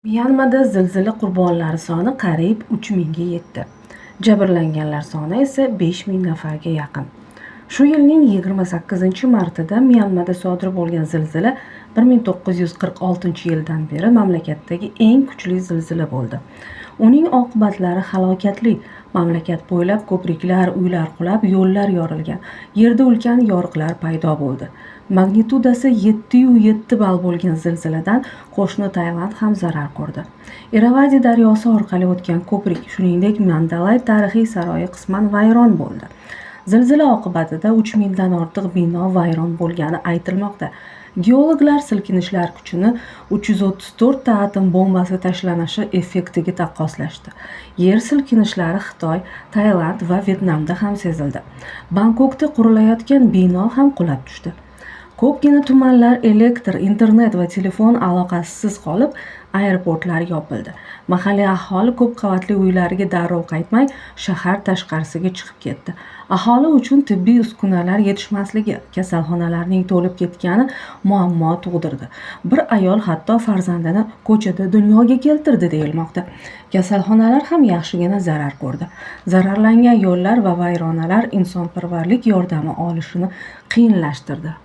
Myanmada zilzila qurbonlari soni qariyb 3000 ga yetdi. Jabrlanganlar soni esa 5000 nafarga yaqin. Shu yilning 28-martida Myanmada sodir bo'lgan zilzila 1946-yildan beri mamlakatdagi eng kuchli zilzila bo'ldi. Uning oqibatlari halokatli. Mamlakat bo'ylab ko'priklar, uylar qulab, yo'llar yorilgan. Yerda ulkan yoriqlar paydo bo'ldi. Magnitudasi 7,7 ball bo'lgan zilziladan qo'shni Tailand ham zarar ko'rdi. Iravadi daryosi orqali o'tgan ko'prik, shuningdek, Mandalay tarixiy saroyi qisman vayron bo'ldi. Zilzila oqibatida 3000 dan ortiq bino vayron bo'lgani aytilmoqda. Geologlar silkinishlar kuchini 334 ta atom bombasi tashlanishi effektiga taqqoslashdi. Yer silkinishlari Xitoy, Tailand va Vyetnamda ham sezildi. Bangkokda qurilayotgan bino ham qulab tushdi. Ko'pgina tumanlar elektr, internet va telefon aloqasisiz qolib, aeroportlar yopildi. Mahalliy aholi ko'p qavatli uylariga darrov qaytmay, shahar tashqarisiga chiqib ketdi. Aholi uchun tibbiy uskunalar yetishmasligi, kasalxonalarning to'lib ketgani muammo tug'dirdi. Bir ayol hatto farzandini ko'chada dunyoga keltirdi deyilmoqda. Kasalxonalar ham yaxshigina zarar ko'rdi. Zararlangan yo'llar va vayronalar insonparvarlik yordami olishini qiyinlashtirdi.